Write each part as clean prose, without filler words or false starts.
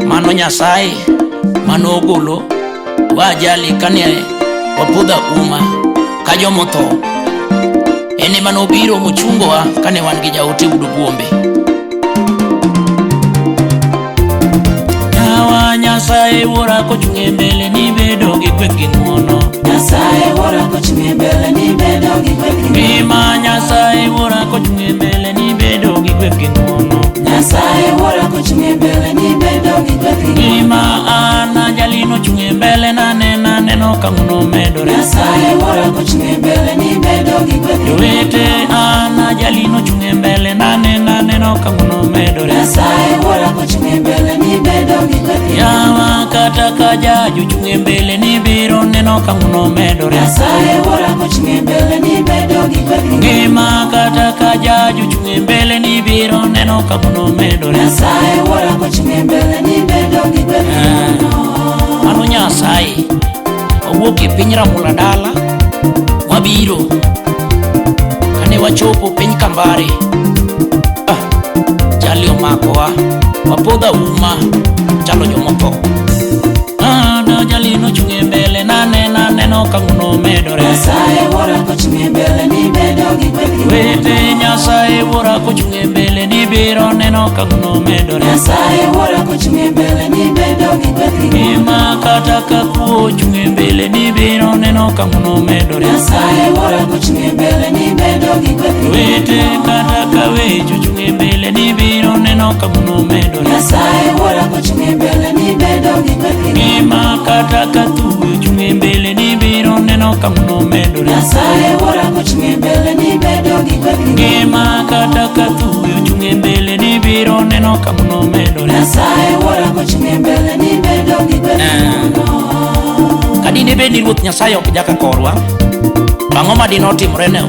Mano Nyasaye mano ogolo wajali kane wapodho auma ka jomotho. En ema nobiro mochungowa kane wan gi jaote Udo Buombe. Yawa Nyasaye wuora kochung' e mbele ni bedo gi kweth gi ng'uono. Nyasaye wuora kochung' e mbele ni bedo gi kweth gi ng'uono. Ngima Nyasaye wuora kochung' e mbele ni bedo gi kweth gi ng'uono. Nyasaye wuora kochung' e mbele ni bedo gi kweth gi ng'uono. Ngima an ajali nochung' e mbele nanena neno ka ng'uono medore. Nyasaye wuora kochung' e mbele ni bedo gi kweth gi ng'uono. Jowete an ajali nochung' e mbele nanena neno ka ng'uono medore. Nyasaye wuora kochung' e mbele ni bedo gi kweth gi ng'uono. Yawa kata ka jaji ochung' e mbele ni biro neno ka ng'uono medore. Nyasaye wuora kochung' e mbele ni bedo gi kweth gi ng'uono. Ngima kata ka jaji ochung' e mbele ni biro neno ka ng'uono medore. Nyasaye wuora kochung' e mbele ni bedo gi kweth gi ng'uono. Mano Nyasaye wawuok e piny Ramula dala wabiro kane wachopo piny Kambare jali omakowa wapodho auma chalo jomotho. Ah, jali nochung' e mbele nanena neno ka ng'uono medore. Nyasaye wuora kochung' e mbele ni bedo gi kweth gi ng'uono. Wete Nyasaye wuora kochung' e mbele ni biro neno ka ng'uono medore. Nyasaye wuora kochung' e mbele ni bedo gi kweth gi ng'uono. Ngima kata ka kuo ochung' e mbele ni biro neno ka ng'uono medore. Nyasaye wuora kochung' e mbele ni bedo gi kweth gi ng'uono. Wete kata ka weche ochung' e mbele ni biro neno ka ng'uono medore. Nyasaye wuora kochung' e mbele ni bedo gi kweth gi ng'uono. Ngima kata ka thuwe ochung' e mbele ni biro neno ka ng'uono medore. Nyasaye wuora kochung' e mbele ni bedo gi kweth gi ng'uono. Ngima kata ka thuwe ochung' e mbele ni biro neno ka ng'uono medore. Nyasaye wuora kochung' e mbele ni bedo gi kweth gi ng'uono. Ka dine bed ni Ruoth Nyasaye ok jaka korwa, to ang'o ma dine otimore ne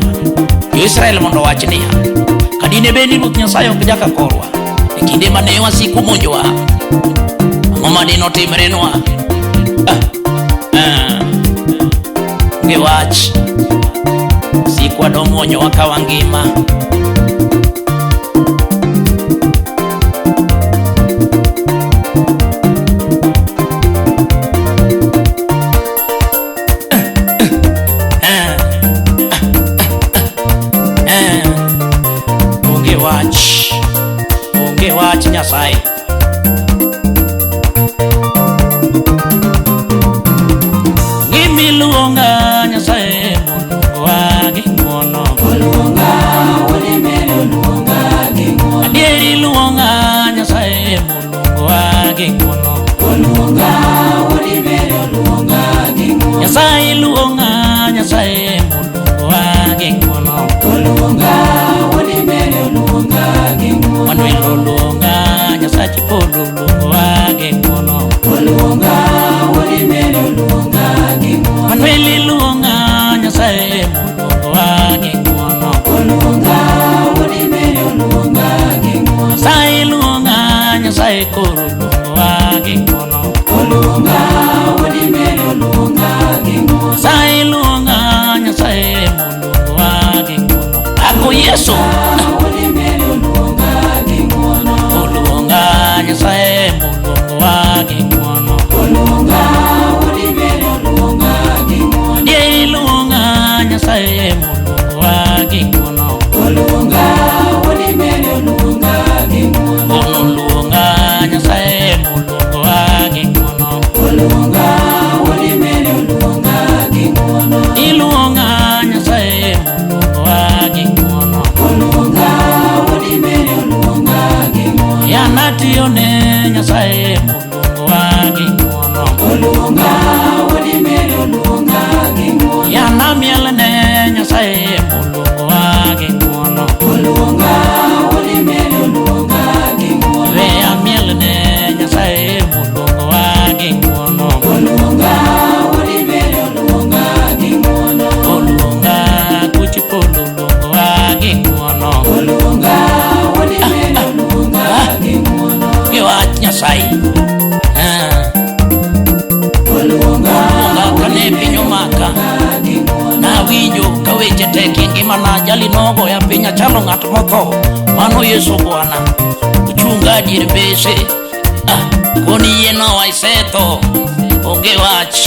Jo-Israel mondo owach niya, ka dine bed ni Ruoth Nyasaye ok jaka korwa, e kinde mane wasiku monjowa, ang'o ma dine otimrenwa? Onge wach, sikwa domuonyowa ka wangima. Onge wach, onge wach Nyasaye. Gimiluonga Nyasaye moluongowa gi ng'uono. Oluonga wuod mere oluonga gi ng'uono. Adieri luonga Nyasaye moluongowa gi ng'uono. Oluonga wuod mere oluonga gi ng'uono. Nyasaye luonga Nyasaye moluongowa gi ng'uono. Oluonga wuod mere oluonga gi ng'uono. Manuel oluonga Nyasache polo oluongowa gi ng'uono. Oluonga wuod mere oluonga gi ng'uono. Manuel iluonga Nyasaye moluongowa gi ng'uono. Oluonga wuod mere oluonga gi ng'uono. Nyasaye luonga Nyasaye koro oluongowa gi ng'uono. Oluonga wuod mere oluonga gi ng'uono. Nyasaye luonga Nyasaye moluongowa gi ng'uono. Ako Yesu Wuod mere oluonga gi ng'uono. oluonga Nyasaye moluongowa gi ng'uono. Oluonga wuod mere oluonga gi ng'uono. Adieri luonga Nyasaye moluongowa gi ng'uono. Oluonga wuod mere oluonga gi ng'uono. Ono luonga Nyasaye moluongowa gi ng'uono. Oluonga wuod mere oluonga gi ng'uono. Iluonga Nyasaye moluongowa gi ng'uono. Oluonga wuod mere oluonga gi ng'uono. Yanatiyone Nyasaye moluongowa gi ng'uono. Oluonga wuod mere oluonga gi ng'uono. Yanamielne Nyasaye moluongowa gi ng'uono. Oluonga wuod mere oluonga gi ng'uono. We amielne Nyasaye moluongowa gi ng'uono. Oluonga wuod mere oluonga gi ng'uono. Oluonga kuch polo oluongowa gi ng'uono. Oluonga wuod mere oluonga gi ng'uono. Gi wach Nyasaye. Oluonga Oluonga kane piny omaka. gi ng'uono. Nawinjo ka weche tek e ngimana jali nogoya piny achalo ng'at motho. Mano Yesu Bwana. Ochunga dier mbese. Koni yie nowa isetho, onge wach.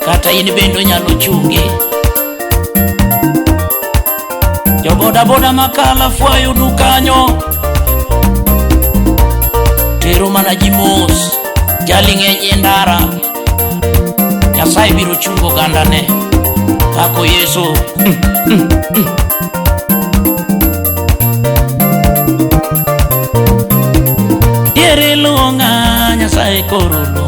Kata in bende onyalo chungi. Jo bodaboda makala fwayo du kanyo. Tero mana ji mos, jali ng'eny e ndara. Nyasaye biro chungo ogandane. Kako Yesu. Diere luonga, Nyasaye koro luonga.